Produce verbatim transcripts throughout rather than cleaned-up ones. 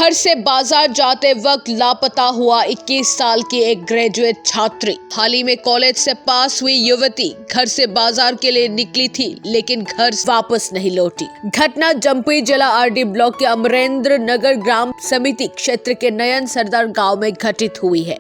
घर से बाजार जाते वक्त लापता हुआ इक्कीस साल की एक ग्रेजुएट छात्री। हाल ही में कॉलेज से पास हुई युवती घर से बाजार के लिए निकली थी, लेकिन घर वापस नहीं लौटी। घटना जम्पुई जिला आरडी ब्लॉक के अमरेंद्र नगर ग्राम समिति क्षेत्र के नयन सरदार गांव में घटित हुई है।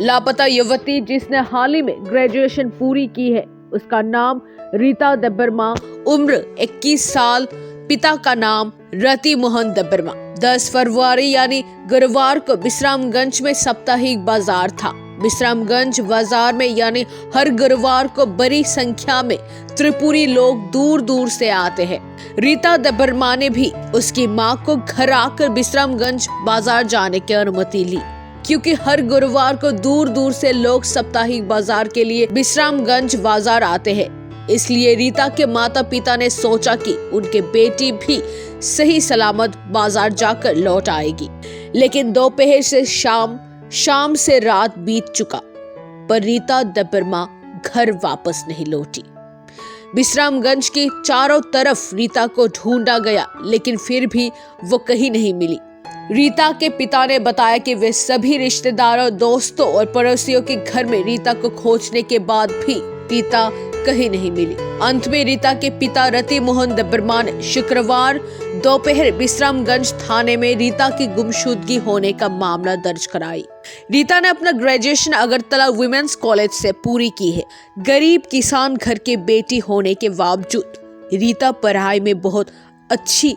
लापता युवती, जिसने हाल ही में ग्रेजुएशन पूरी की है, उसका नाम रीता देबबर्मा, उम्र इक्कीस साल, पिता का नाम रति मोहन देबबर्मा। दस फरवरी यानी गुरुवार को विश्रामगंज में साप्ताहिक बाजार था। विश्रामगंज बाजार में यानी हर गुरुवार को बड़ी संख्या में त्रिपुरी लोग दूर दूर से आते हैं। रीता देबबर्मा ने भी उसकी माँ को घर आकर विश्रामगंज बाजार जाने की अनुमति ली, क्योंकि हर गुरुवार को दूर दूर से लोग साप्ताहिक बाजार के लिए विश्रामगंज बाजार आते हैं। इसलिए रीता के माता पिता ने सोचा कि उनके बेटी भी सही सलामत बाजार जाकर लौट आएगी। लेकिन दोपहर से शाम, शाम से रात बीत चुका, पर रीता देबबर्मा घर वापस नहीं लौटी। विश्रामगंज के चारों तरफ रीता को ढूंढा गया, लेकिन फिर भी वो कहीं नहीं मिली। रीता के पिता ने बताया कि वे सभी रिश्तेदारों, दोस्तों और पड़ोसियों के घर में रीता को खोजने के बाद भी रीता कहीं नहीं मिली। अंत में रीता के पिता रति मोहन देबबर्मा ने शुक्रवार दोपहर विश्रामगंज थाने में रीता की गुमशुदगी होने का मामला दर्ज कराई। रीता ने अपना ग्रेजुएशन अगरतला वुमेन्स कॉलेज से पूरी की है। गरीब किसान घर के बेटी होने के बावजूद रीता पढ़ाई में बहुत अच्छी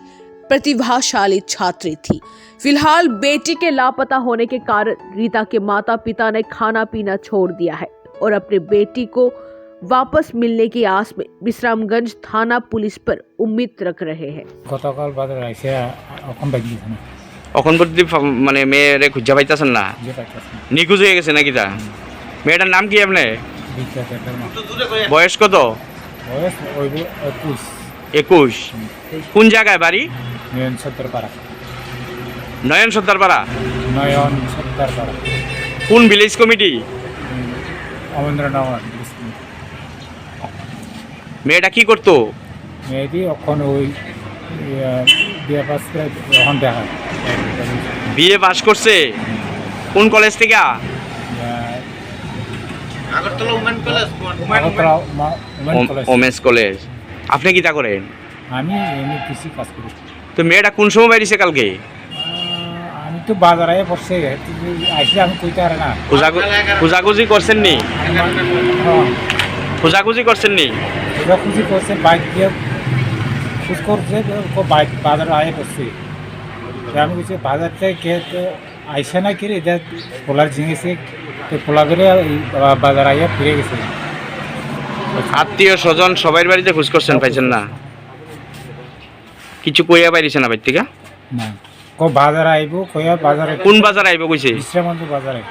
प्रतिभाशाली छात्री थी। फिलहाल बेटी के लापता होने के कारण रीता के माता पिता ने खाना पीना छोड़ दिया है और अपनी बेटी को वापस मिलने की आस में विश्रामगंज थाना पुलिस पर उम्मीद रख रहे हैं। গতকাল বাজার আইসে, এখন বাইক দিছে না। অখন পর্যন্ত ফ-, মানে মেয়েরে খুঁজা পাইতাছেন না? যে পাইতাছে না। নিখোঁজ হয়ে গেছে নাকি তা? হুম। মেয়েটার নাম কি আপনি? বিদ্যা দেববর্মা। বয়স কত? বয়স ওই একুশ। একুশ। হুম। কোন জায়গায় বাড়ি? নয়ন সর্দারপাড়া। নয়ন সর্দারপাড়া? নয়ন সর্দারপাড়া। কোন ভিলেজ কমিটি? হুম, অমরেন্দ্রনগর ভিলেজ কমিটি। মেয়েটা কি করতো? মেয়েটি এখন ওই, ইয়ে, বিএ পাস করে এখন দেখা। বিএ পাস করছে? কোন কলেজ থেকে? ইয়ে, আগরতলা উমেন কলেজ, কোন? আগরতলা উমা-, উমেন ওম-, কলেজ। Women's college. আপনি কিতা করেন? আমি এমনি কৃষি কাজ করি। তো মেয়েটা কোন সময় বাইরেছে কালকে? আহ, আমি তো বাজার আইয়া পড়ছে, আইসে আমি কইতে পারে না। খোঁজাখু-, খোঁজাখুঁজি করছেন নি? আমার, হ্যাঁ। খোঁজাখুঁজি করছেন নি? খোঁজাখুঁজি করছে, বাইক দিয়ে খোঁজ করছে, ও বাইক বাজার আইয়া পড়ছে। তো আমি কইছি, "বাজার থেকে কে তো আইসে না কি রে? এটা পোলার জিনিস, তো পোলা ধরে এই বা-, বাজার আইয়া ফিরে গেছে।" আত্মীয় স্বজন সবাই বাড়িতে খোঁজ করছেন, সব পাইছেন না? কিছু কইয়া বাইরেছে না বাইর থেকে? না। কো বাজার আইবো, কইয়া বাজারে কোন বাজার আইবো কইছে? বিশ্রামগঞ্জ বাজারে।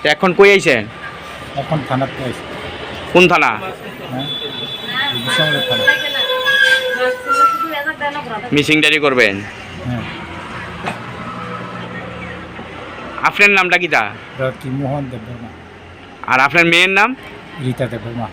তো এখন কই আইছেন? এখন থানাতে আইছি। কোন থানা? হ্যাঁ? বিশ্রামগঞ্জ থানা। মিসিং ডায়েরি করবেন? হ্যাঁ। আপনার নামটা কিতা? রকি মোহন দেববর্মা। আর আপনার মেয়ের নাম? রীতা দেববর্মা।